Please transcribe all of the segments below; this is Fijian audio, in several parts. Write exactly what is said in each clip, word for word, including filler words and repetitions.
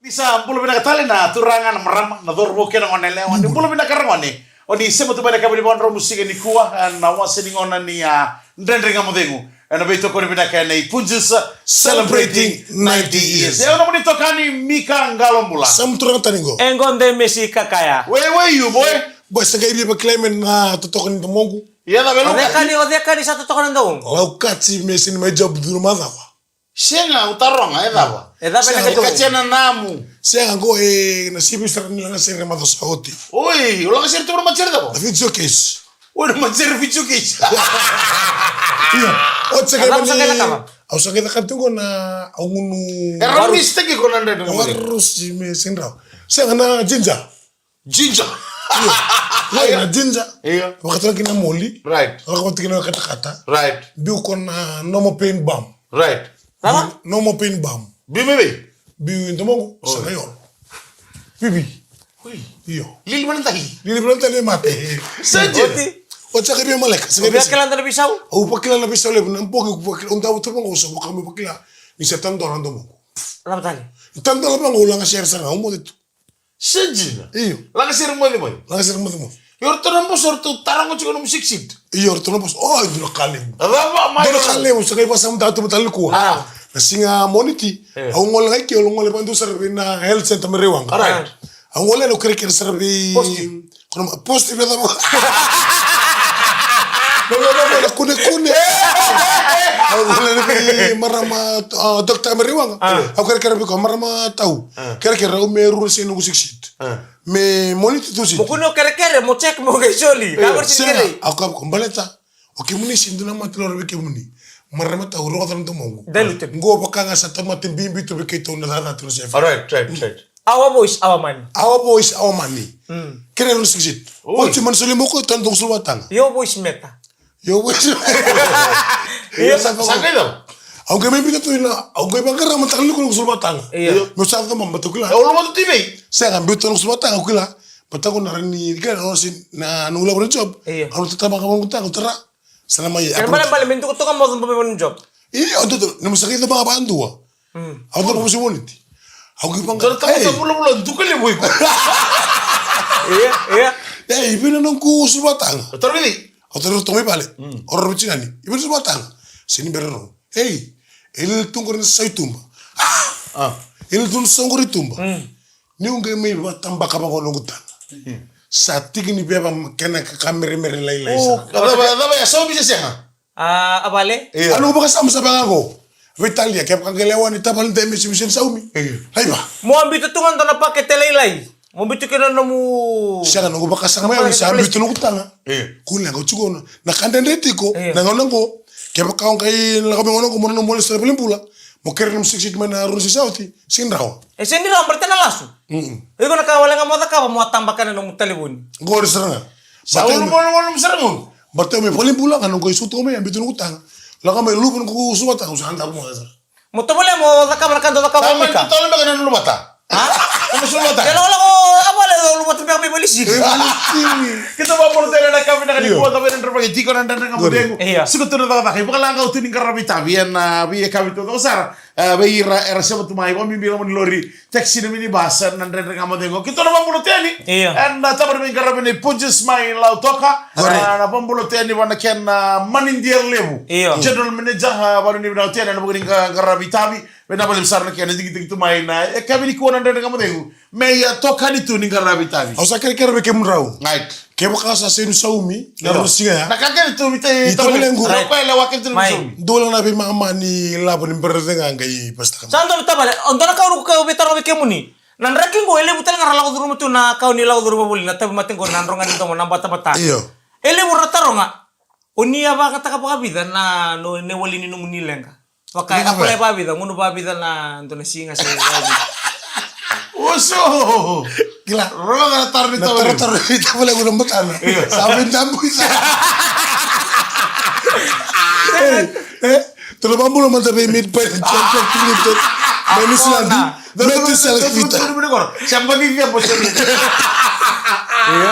Ni sa bula vinaka tale na turaga, na marama, na cauravou kei na gone yalewa. Ni bula vinaka ragone. O ni sema tu mai na kava ni vakadromu siga nikua, e, na wase ni gona ni, a, Dredre Ga Mo Cegu. Ena veitokoni vinaka nei Punjas, celebrating ninety years. E, o nomuni itokani Mika Qalobula. Sa mu turaga tani qo. E qo de mesi kakaya. Where were you, boy? Boy, sa qai ria vakila me na totoka ni domoqu. Ia, na velu. O cei ka ni, o cei ka ni sa totoka na domoqu? Lau kati me sini mai job duru macawa. Sega, au taroga, e cava? E cava e na ka tu? Ka tia na namu. Sega, qo e na sivi sara ni lagasere macawa sa oti. Oi, o lagasere tu na matasere cava? Na video case. Oi, na matasere video case. Io, o tseke. A cava mani sa qai cakava? Au sa qai cakava tu qo na, au gunu. E rawa ni sitaki ko na dredre. Warusi me sega ni rawa. Sega, na ginger. Ginger. Io. Io, na ginger. Io. Vakatara kina moli. Right. Vakatara kina katakata. Right. Biu ko na normal pain balm. Right. Cava? Normal pain balm. Biu me vei? Biu i domoqu. Oi. Sa na yolo. Bibi. Oi. Io. Lili mana dali. Lili mana dali mate. Sa ginger. Oti. O tsaka bia maleka. Sa bia kila na veisau? Au vakila na veisau levu. Na boki au vakila. Au dau tu vaqo sa vakame vakila. Ni sa tanu dola na domoqu. Lava tale. Tanu dola vaqo au laga sere sara ga. Au moce tu. Sa dina? Io. Lagasere mocemoce. Lagasere mocemoce. Io, o ratou na boso, o ratou taroga tiko nomu six seat. Io, o ratou na boso. O, e dua na ka levu. A cava mai? Dua na ka levu, sa qai vakasamataka tu vata nikua. A. Na siga Moniti, e, au gole ga i ke, au gole vakadua sara vei na health center mai Raiwaqa. Alright. Au gole, au kerekere sara vei Positive. Kono ma-, positive ya cava? Kunekune. Au gole vei marama, a, doctor mai Raiwaqa. A. Au kerekere vei koya, marama tau. A. Kerekere, au me rua na siga noqu six seat. A. Me Moniti tu siti. Mo kune o kerekere, mo check mo qai soli. Io. Ka qori sini kerei. Sega, au kaya vei koya, baleta o kemuni sega ni dua na mate lolo vei kemuni. Marama tau, rogoca na domoqu. Diluted. Qo vaka ga sa tamata bibi tu vei keitou na cakacaka tu na sefa. All right, right, right. Our voice, our money. Our voice, our money. Mm. Kere rua na six seat. Oi. Oti mani soli mo ko tani dou sulu vataga. Your voice matter. Your voice. Io, sa qai cava? Au qai mai biuta tu ina, au qai vaqara mataka ni ko na sulu vataga. Io. Meu sa cava mama tu kila. E, o loma tu ti vei? Sega, biuta na sulu vataga kila. Mataka na rani kila na osi na nula vana job. Io. Au tatama ka vana kutaka tara. Sa na mai. Kena balebale me duka toka mo cabo me vana job. Io, au duka, na mo sa qai caba vana dua. Mm. Au caba mo se Moniti. Au qai vaqara. Dua na tamata vulavula duka levu iko. Ia, ia. Ei, i vei na noqu sulu vataga? O taro vei? Au taro toka mai vale. Mm. O rau vei tinani. I vei na sulu vataga? Sega ni bera rau. Ei, e lili tu qori na sau i tuba. A! E lili tu na sau qori i tuba. Mm. Niu qai mai vakatabaka vaqo noqu taga. Mm. Sa tiki ni veva kena ka, ka meremere lailai sara. O, cava, cava, e saumi se sega? A, a vale? Io. A noqu vakasama sa vaka qo. Veitalia, kevaka qai lewa ni tavale de me simi sini saumi. Io. Laiva. Mo a biuta tu ga dua na pakete lailai. Mo biuta kina nomu. Sega, noqu vakasama ya, sa biuta noqu taga. Io. Kua ni leqa, au tiko na, na ka dredre tiko, io, na gauna qo. Kevaka o qai lako mai gauna qo, mo na nomu wale sara valenibula. Mo kere nomu six seat mai na rua na six seat oti, sega ni rawa. E sega ni rawa, baleta na lasu. Mm-mm. Iko na ka wale ga mo cakava, mo a tabaka na nomu talevoni. Qori sara ga. Sa ulu mo na nomu sara ga. Baleta me valenibula ga noqu i sutu mai, a biuta noqu taga. Lako mai luva noqu sulu vataga, sa anda mo sara. Mo tovolea mo cakava na ka dau cakava o Mika. Tau beka na luvata. A? Mo sulu vataga. Ke lako, lako, a vale, luvata beka mai valisi. E, valisi. Keitou vakabula tale na ka vinaka nikua, ka vei na dredre vaka tiko na Dredre Ga Mo Cegu. Io. Suka tu na cakacaka, i vakalagau tu ni qaravi tavi ena veiyakavi taucoko sara. E, vei ira era sema tu mai, vakabibi loma ni lori, taxi, na minibus, na Dredre Ga Mo Cegu. Keitou na vakabula tu yani. Io. Ena tabana ni veiqaravi nei Punjas mai Lautoka. Qori. E, na vakabula tu yani vua na kena manidia levu. Io. General Manager, e, vakanuinui vinaka tu yani ena vuku ni qa-, qaravi tavi. Vinaka vakalevu sara na kena digidigi tu mai na, e, yakavi nikua na Dredre Ga Mo Cegu. Me ia tokani tu ni qaravi tavi. Au sa kerekere vei kemudrau. Right. Kevaka sa sega ni saumi, na, io, rua na siga ya. Na ka kece tu vei tavalequ. Right. Na ka e lewa kece tu na, mai, saumi. Dua na veimama ni lavo ni brother ga qai pasitaka. Sa dua na tavale, o dua na ka au na kau veitaroga vei kemuni. Na draki qo e levu tale ga ra lako curuma tu na ka o ni lako curuma voli, na tauvimate qo, na droga ni domo, na batabata. Io. E levu ra taroga. O ni a vakayagataka vakavica na, no, na iwali ni nomuni leqa? Vaka, leqa, apply vakavica, gunu vakavica na dua na siga se vakavica. Oso! Kila. Rogoca na taro ni tavalequ. Na taro, taro ni tavalequ na matana. Io. Sa veidabu i sa. E, e, toro vabula mada vei Mid Pine, John Jack Clinton, mai New Zealand. Metusela Vivita. Sa baci via mo soli. Io.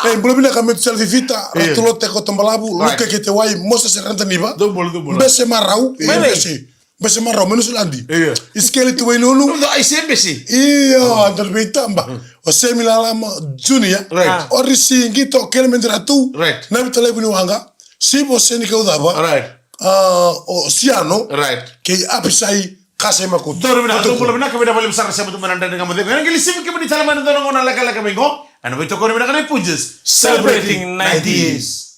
E, bula vinaka Metusela Vivita, io, Ratu Lote Koto Balavu, right, Luke Ketewai, Moses Radaniva. Dou bula, dou bula. Bese Marau, e, mai, mai. Bese. Bese marau mai Niusiladi. Io. Isikeli Tuwainunu. Nunu ai se bese. Io, a dau veitaba. O Semi Lalama Junior. Right. Ah. O Risi Qito Kelementira tu. Right. Navita Levu ni Waqa. Sivo Seni Kaucava. Right. Ah, o Siano. Right. Kei Apisai Kasai Makutu. Dou vinaka, dou bula vinaka, vinaka vakalevu sara na sema tu mai na Dredre Ga Mo Cegu. Ena qai lesi vei kemuni tale mai na dua na gauna lekaleka mai qo. Ena veitokoni vinaka na Punjas. Celebrating ninety years.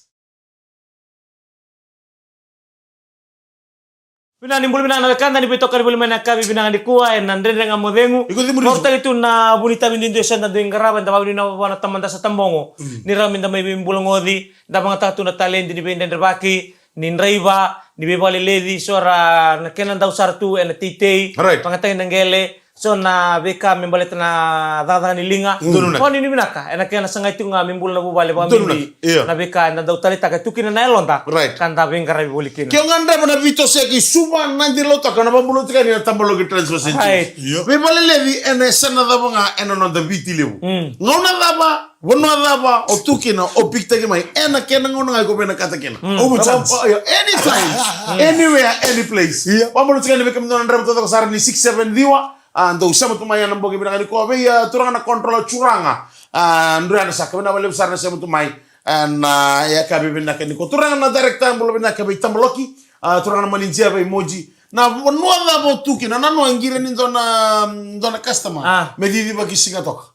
Vinaka ni bula vinaka na wekada, ni veitokani voli mai na yakavi vinaka nikua ena Dredre Ga Mo Cegu. Iko cimuri. Vakarautaki tu na vu ni tavi duidui eso eda dui qarava, eda vakanuinui vua na Tamada sa tabogo. Mm. Ni rawa meda mai veibulagoci, da vakayagataka tu na taledi ni veidredrevaki, ni draiva, ni veivakaleleci, so ra na kena dau sara tu ena teitei. Right. Vakayagataki na qele, so na veika me baleta na cakacaka ni liga. Mm. Donu na. Vakanuinui vinaka ena kena sagai tu ga me bula na vuvale vakabibi. Donu na. Io. Na veika eda dau taleitaka tu kina na yaloda. Right. Ka da veiqaravi voli kina. Ke o gadreva na veitosoyaki i Suva, Nadi, Lautoka, na vakabula tiko yani na Tabaloki Transfer Centre. Right. Io. Veivakaleleci ena yasana cava ga ena noda Viti levu. Mm. Gauna cava, vanua cava o tu kina, o pikitaki mai ena kena gauna ga iko vinakata kina. Mm. Open chance. Io, anytime, anywhere, any place. Io. Vakabula tiko yani vei kemudou na draiva taucoko sara ni six seven ciwa. A, dou sema tu mai ena bogi vinaka nikua vei, a, turaga na controller, turaga. A, Dru Yadra Saka, vinaka vakalevu sara na sema tu mai. A, na yakavi vinaka nikua. Turaga na director, bula vinaka vei Tabaloki. A, turaga na manager vei Moji. Na vanua cava o tu kina, na noa qiri ni dua na, dua na customer. A. Me cicivaki Sigatoka.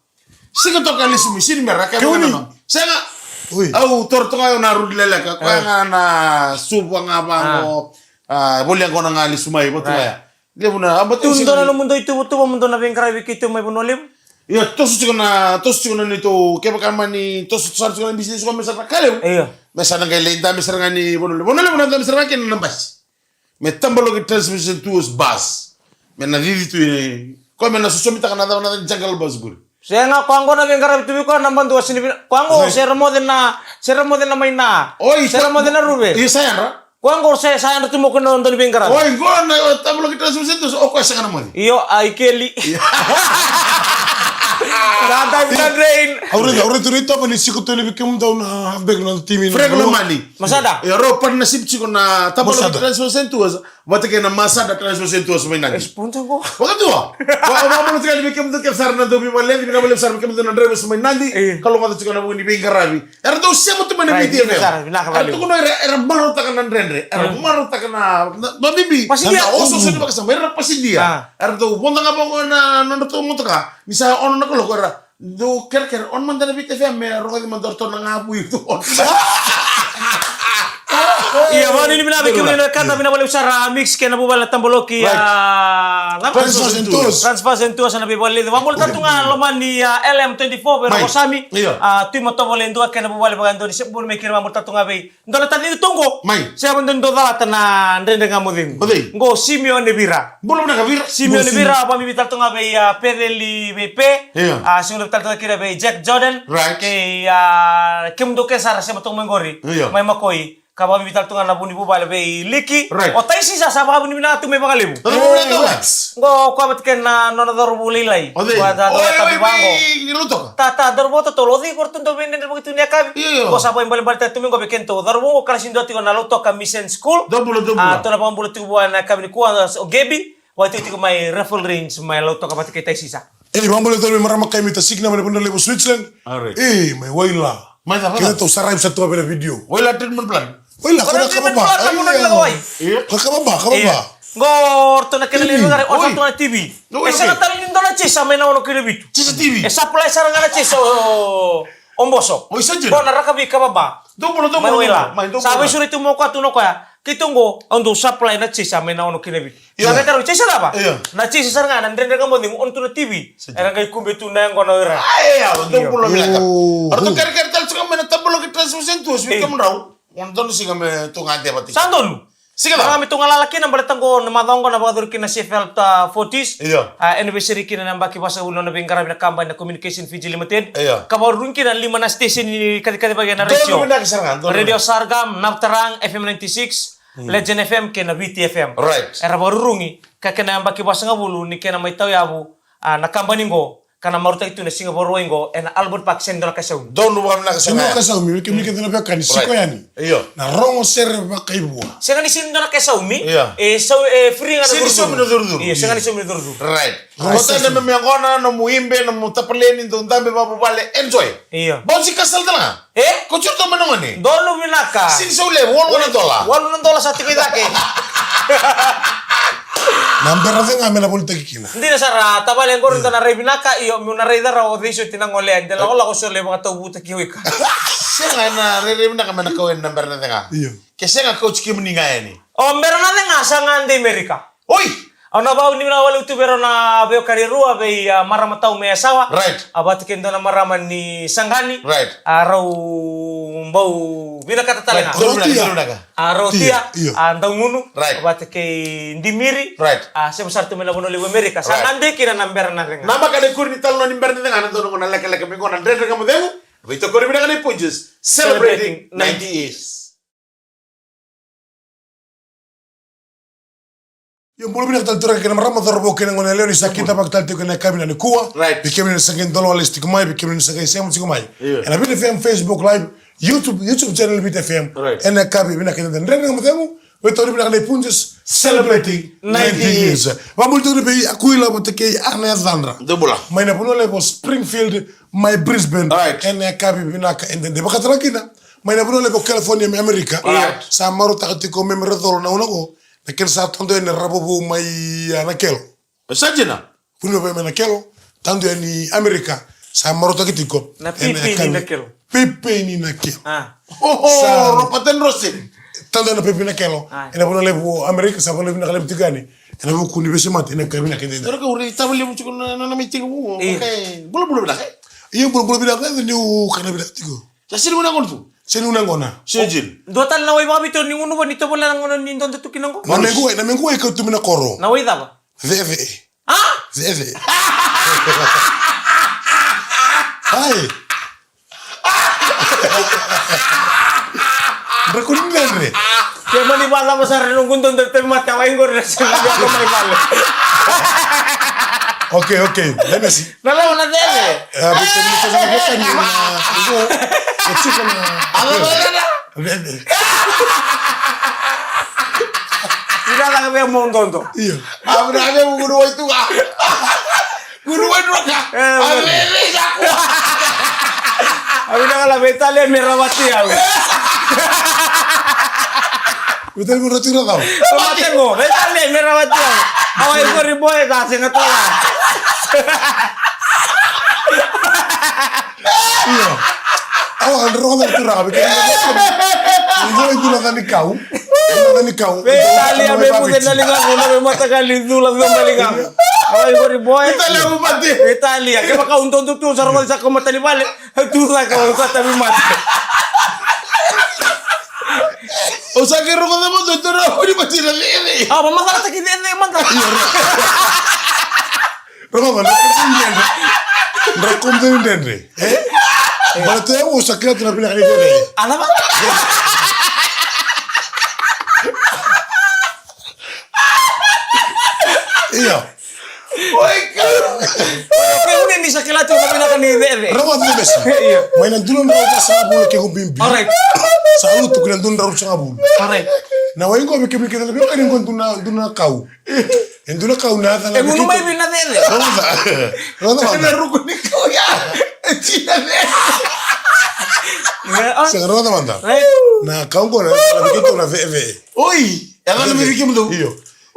Sigatoka lesu mai, sini mera, ka. Kemuni. Sega. Oi. Au toro toka ga na Rudi Leleka, koya ga na Suva ga vaqo. A, voli yaqona ga lesu mai, vatu ya. Levu na, a, but tu dua na nomudou ituvatuva mo dou na veiqaravi keitou mai Vanua Levu. Io, toso tiko na, toso tiko na neitou, kevaka mani toso sara tiko na bisinisi ko me sara na ka levu. Io. Me sa na qai lai dabe sara ga ni Vanua Levu. Vanua Levu na dabe sara ga kina na basi. Me Tabaloki Transmission Tours bus. Me na cici tu e, ko me na sosomitaka na cava na jungle bus qori. Sega, koya qo na veiqaravi tu vei koya na badua sini vina. Koya qo se ra moce na, se ra moce na mai na. Oi, se ra moce na ruve. Io, sa yadra. Koya qo se sa yadra tu mo ko na dau ni veiqaravi. Oi, qo na, o, Tabaloki Transmission Tours, o koya sega na moce. Io, a ikeli. Io. Na dau na drain. Au raica, au raica tu raica ni siko tu ni vei kemudou na halfback na timi na Frank Lomani. Masada. Io, rau partnership tiko na Tabaloki Transmission Tours. Vata kei na Masada Transmission Tours mai Nadi. E sponsor qo. Vakadua. Vakabula tiko yani vei kemudou kece sara na dau veivakaleleci, vinaka vakalevu sara vei kemudou na drivers mai Nadi. E. Kalougata tiko na vuku ni veiqaravi. Era dau sema tu mai na Viti F M. Era tukuna era, era marautaka na dredre. Era marautaka na, na, na bibi. Pasidia. Na osooso ni vakasama, era pasidia. A. Era dau voda ga vaqo na, na nodratou motoka. Ni sa ono na kaloko era Dou kerekere, on mada na Viti F M me rogoci mada o ratou na gavu i tu. Ia, vakanuinui vinaka vei kemuni na wekada, vinaka vakalevu sara Mix kei na vuvale na Tabaloki, a, Transfers and Tours. Transfers and Tours, na veivakaleleci. Vakabula tale tu ga loma ni, a, L M twenty-four, vei Roko Sami. Io. A, Tui Matovola e dua kei na vuvale vakadua ni se bula mai kina, vakabula tale tu ga vei Dua na taciqu tu qo. Mai. Se a dua ni dau calata na Dredre Ga Mo Cegu. Mo cei? Qo Simeone Vira. Bula vinaka Vira. Simeone Vira, vakabibi tale tu ga vei, a, Peceli vei Pe. Io. A, siga levu tale tu ga kina vei Jack Jordan. Right. Kei, a, kemudou kece sara sema tu mai qori. Io. Mai Makoi. Ka vakabibi tale tu ga na vu ni vuvale vei Liki. Right. O Taisisa sa vakanuinui vinaka tu mai vakalevu. Qo koya vata kei na nona cauravou lailai. O cei? Koya na cauravou tabu vaqo. Tata, cauravou totolo, o cei ko ratou dau veidredrevaki tu ni yakavi? Io, io. Qo sa vakaibalebale tale tu mai qo vei kedatou. Cauravou qo kalasi dua tiko na Lautoka Mission School. Dou bula, dou bula. A, tou na vakabula tiko vua na yakavi nikua, o Gabi. Vakaitau tiko mai Raffle Range, mai Lautoka vata kei Taisisa. Ei, vakabula tale mai marama kai mai Tasikina, mai na vanua levu Switzerland. All right. Ei, mai Waila. Mai cava? Kedatou sa raica sa tu vei na video. Waila treatment plant. Waila, ko na ka vava. Treatment plant, na vanua levu Waila. Io. Ko na ka vava, ka vava. Io. Qo o ratou na kena levu gare, o ratou na T V. E sega tale ni dua na chase mai na ono ki na vitu. Chase T V. E supply sara ga na chase o, o Boso. O isa jina. Qo na rakavi ka vava. Dou bula, dou bula. Mai Waila. Mai, dou bula. Sa veisureti tu mai o koya tu na koya. Keitou qo, au dau supply na chase mai na ono ki na vitu. Io. Sa veitarau, chase cava? Io. Na chase sara ga na Dredre Ga Mo Cegu, o na tu na T V. Sa jina. Era qai kube tu na yaqona o ira. Io, dou bula vinaka. O ratou kerekere tale tiko mai na Tabaloki Transmission Tours, vei kemudrau. O na donu siga me tou gade vata. Sa donu. Siga cava? Me tou galala kina baleta qo na macawa qo na vakayacori kina na C F L, a, forties. Io. A, anniversary kina na yabaki vasagavulu na veiqaravi na kabani na Communication Fiji Limited. Io. Ka vakarurugi kina lima na station ni kacikacivaki ena ratio. Donu vinaka sara ga, donu vinaka. Radio Sargam, Naptarang, F M ninety-six, Legend F M kei na Viti F M. Right. Era vakarurugi ka kena yabaki vasagavulu ni kena mai tauyavu, a, na kabani qo. Ka na marautaki tu na siga Vakarauwai qo ena Albert Park, sega ni dua na ka e saumi. Donu vakavinaka sega. Sega ni dua na ka e saumi, vei kemuni kece na veiwekani, siko yani. Io. Na rogo sere vakaivua. Sega ni sega ni dua na ka e saumi. Io. E sau, e free ga na curucuru. Sega ni saumi na curucuru. Io, sega ni saumi na curucuru. Right. Rogo sere. Kota na meme yaqona, nomu ibe, nomu tapaleni, dou dabe vakavuvale, enjoy. Io. Bouncy castle tale ga. E? Ko tiko tu mai na gone. Donu vinaka. Sini sau levu, walu na dola. Walu na dola sa tiko i cake. Na bera cega me na volitaki kina. Dina sara, tavale qori da na rai vinaka, io, meu na rai cara o cei soti na gole, de lakolako sole vakatauvutaki o ika. Sega na rairai vinaka me na kau yani na bera na cega. Io. Ke sega kauti kemuni ga yani. O bera na cega sa ga dei Merika. Oi! Au na vau ni na wale utu vei rau na veiwekani rua vei, a, marama tau mai Yasawa. Right. A vata kei dua na marama ni Saqani. Right. A rau bau vinakata tale ga. Right. Rau tia. A rau tia. Tia, io. A Daugunu. Right. A vata kei Dimiri. Right. A sema sara tu mai na vanua levu Amerika. Sa ga dei kina na bera na cega. Na maka de kuri ni talanoa ni bera na cega na donu na lekaleka me qo na Dredre Ga Mo Cegu. Veitokoni vinaka na Punjas. Celebrating ninety years. Io, bula vinaka tale turaga kei na marama, cauravou kei na goneyalewa ni sa kidavaki tale tiko ena yakavi nikua. Right. Vei kemuni na sa qai dolavi tiko mai, vei kemuni na sa qai sema tiko mai. Io. Ena Viti F M Facebook Live, YouTube, YouTube channel Viti F M. Right. Ena yakavi vinaka kei na Dredre Ga Mo Cegu, veitokoni vinaka na Punjas, celebrating ninety years. Vabula tiko vei Akuila vata kei Ana Yacadra. Dou bula. Mai na vanua levu o Springfield, mai Brisbane. Right. Ena yakavi vinaka, eda dei vakatara kina. Mai na vanua levu o California, mai Amerika. Right. Sa marautaka tiko me me ra colo na gauna qo. Na kena sa tadu yani na ravouvou mai, a, Nakelo. E sa dina? Vuniwai mai Nakelo, tadu yani Amerika, sa marautaki tiko. Na ena peipei ni yakavi. Nakelo. Peipei ni Nakelo. A. Oho, sa Robert and Rosen. Tadu yani na peipei ni Nakelo. A. Ena vanua levu o Amerika, sa vanua vinaka levu tiko yani. Ena vuku ni veisemati, ena yakavi vinaka kei na. Toro ka uri tava levu tiko na, na, na mai tiko vu. Io. Okay. Bulabula vinaka. Io, bulabula vinaka, niu kana vinaka tiko. Sa sini guna gona tu? Sini guna gona. Sini. Dua tale na wai vakaviti ni gunu va ni tovolea na gauna ni dodo tu kina qo. Na mequ, na mequ e kau tu mai na koro. Na wai cava? Cece. A? Cece. Ai. Drakoni ni dredre. Ke mani vacava sara noqu dodo tauvimate, a wai qori na sega ni vaka mai vale. Okay, okay. Let me see. Na lako na cece. E, a, vei kemuni na veiwekani na, qo, e tiko na. A, na, na, na, na. Veve. Ira lako vei mo dodo. Io. A, vuna vei mo gunu wai tu ga. Gunu wai tu ga. E, a, veve, veve, ya. A, vuna la vei tale me rawati au. Vei tale me rawati au. O mate qo, vei tale me rawati au. Au e qori boy ka sega toka. Io. Au a rogoca na turaga, vei kemuni na veiwekani. Qo e dua na cani kau. Dua na cani kau. Vei talia me muce na ligamu, na me mataqali cula cula na ligamu. Au e qori boy. Vei talia mo mate. Vei talia. Kevaka au dodo tu, sa rogoca sa kau matani vale. Tucake, au sa tauvimate. Au sa qai rogoca mada, tou na uri mati na cece. A, ma macalataki cece mada. Rogoca, dra komdeni dredre. Dra komdeni dredre. E? Baleta au sa kila tu na vinaka ni cece. A, na va? Io. Oi, ka. Ke une ni sa kila tu na vinaka ni cece. Rawa tu besa. Io. Mai na dua na drau vasagavulu kequ bibi. All right. Sa lutu ki na dua na drau vasagavulu. All right. Na wai qo vei kemuni kece na veiwekani qo dua na, dua na kau. E dua na kau na yaca ga. E gunu mai vei na cece. Rawa tu. Rawa tu. Sa na ruku ni kau ya. E tina cece. Sega, rawa tu mada. Right. Na kau qo na, na vei keitou na cece. Oi. Yaca ga vei kemudou. Io.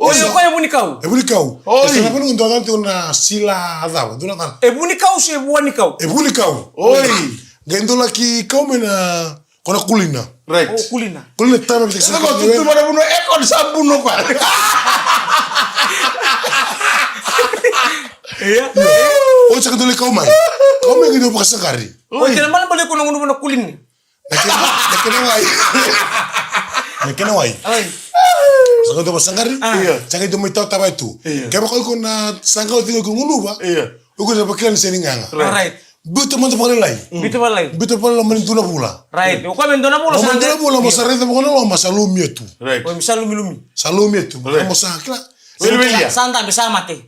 Oi, o koya e vunikau. E vunikau. Oi. E sa na vuna dua na tiko na sila cava, dua na cava. E vunikau se vuanikau. E vunikau. Oi. Qai dua laki kau mai na, ko na kulina. Right. O kulina. Kulina tama vei sa. Ko tu tu mana vuna e ko sa vuna ko. Ia. O sa ka dua laki kau mai. Kau mai qai dua vakasaqari. Oi, kena mana bale ko na gunu vuna kulina. Na kena, na kena wai. Na kena wai. Oi. Sa qai dua vakasaqari. Ah. Ia. Sa qai dua mai tawa tavai tu. Ia. Kevaka o iko na saqa o tiko iko gunuva. Ia. O iko na vakila ni sega ni gaga. Right. Right. Biuta mada vakalailai. Mm. Biuta vakalailai. Biuta vakalailai mai na dua na vula. Right. O koya mai dua na vula. Mai dua na vula, mo sa raica vakaloloma, sa lumia tu. Right. Oi, sa lumilumi. Sa lumia tu. Right. Mo sa kila. Wiliwili. Sa dabe, sa mate.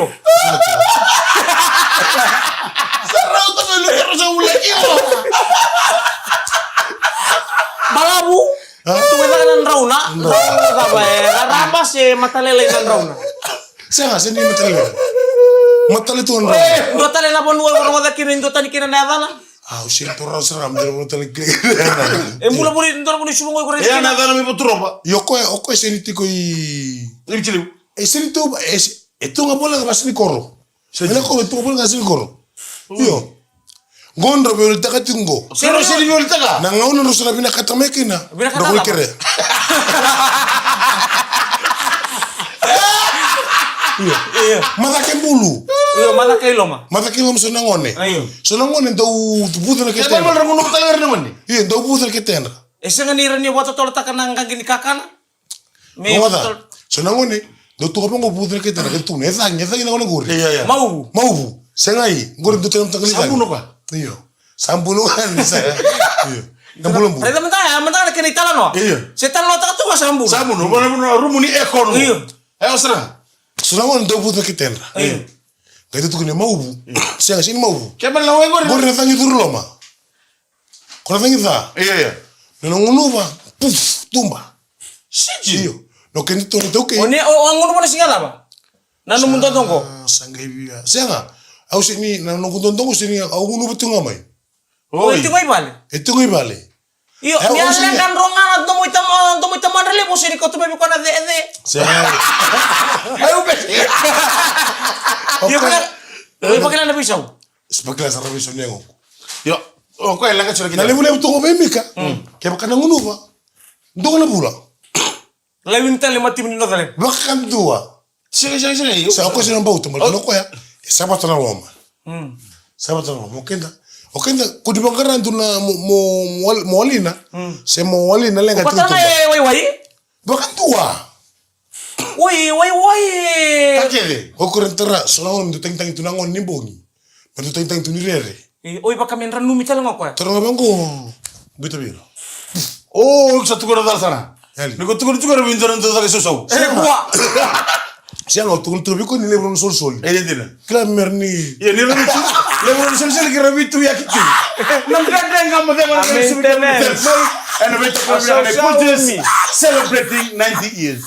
kilo. Sa rauta me lukero sa ula kilo. Balavu. Tu e caka na drauna. Drauna cava e raraba se matalailai na drauna. Sega, se ni matalailai. Matale tu na drauna. Dua tale na vanua e vorogoca kina, dua tani kina na yacana. Au seni tu rau sara, me dua na tale kina. E bula vuli, dua na vuli suva goi ko rei kina. E na cana me voturoba. Io, koe, o koe seni tiko i. Ni vitiliu. E seni tu, e se- E tu ga voleka vasi ni koro. Sega. Ena koro, e tu ga voleka vasi ni koro. Io. Qo drau veiwalitaka tiko qo. Sega, sega ni veiwalitaka. Na gauna drau sa na vinakata mai kina. Vinakata drau lava. Kere. Io. Io. Macake bulu. Io, macake i loma. Macake i loma so na gone. Io. So na gone dau vuca na ketedra. Io, dau vuca na ketedra. E sega ni ra ni vakatotolotaka na qaqi ni kakana. Me oca. So na gone, dau tuka vaqo vuca na ketedra, ke tukuna, e cagi, e cagi na gone qori. Io, io. Mauvu. Mauvu. Segai, qori dau tena mataka ni cagi. Sabunu ka. Io. Sabunu ka ni sa. Io. Na bulabula. Raica mada, mada na kena italanoa. Io. Se talanoataka tu ga sabunu. Sabunu, vana vuna rumu ni ekono. Io. E, o sara. So na gone dau vuca na ketedra. Io. Qai dau tukuni mauvu. Io. Sega, sega ni mauvu. Ke mala na wai qori. Qori na cagi curu loma. Ko na cagi ca. Io, io. Na, na gunuva, puf, tuba. Siji. Io. No kena tona tau kei. O ne, o, o gunuva na siga cava? Na nomu dodo qo. Ah, sa qai via. Sega. Au sega ni, na noqu dodo qo sega ni, au gunuva tu ga mai. Oi. O e tu ga i vale. E tu ga i vale. Io, e, ni au a sega ni leqa dro ga na domo i tama, domo i tamadra levu, sega ni kauta mai vei koya na cece. Sega. Ai, au pe. Io, koya, io, vakila na veisau. Vakila sara na veisau ni yagoqu. Io, o koya e leqa tiko na kina. Na levulevu toka vei Mika. Mm. Kevaka na gunuva. Dua na vula. Laivi ni tale matimu ni noca levu. Vakadua. Sega, sega, sega, io. Sa o koya sega ni bauta, baleta o koya, e savata na loma. Mm. Savata na loma, o keda. O keda, ko ni vaqara dua na mo, mo, mo wal-, mo walina. Mm. Se mo walina leqa tiko tu. Vata na e waiwai? Vakadua. Oi, waiwai. Ka kece. O koya tara, so na gone dau tagitagi tu na gone ni bogi. Me dau tagitagi tu ni rere. E, oi, vaka me dra numi tale ga o koya. Tara ga vaqo, biuta vei ira. O, iko sa tukuna cala sara. Yali. Ni ko tukuna, tukuna vei dua na dau caka sausau. E, kua. Sega, au tukuna tu vei iko ni levu na solisoli. E, dina. Kila me ra ni. Ia, ni levu na solisoli, levu na solisoli kei ra veitu yaki tu. Na dredre ga mo ceva na solisoli. Ena veitu kei ra veitu. Celebrating ninety years.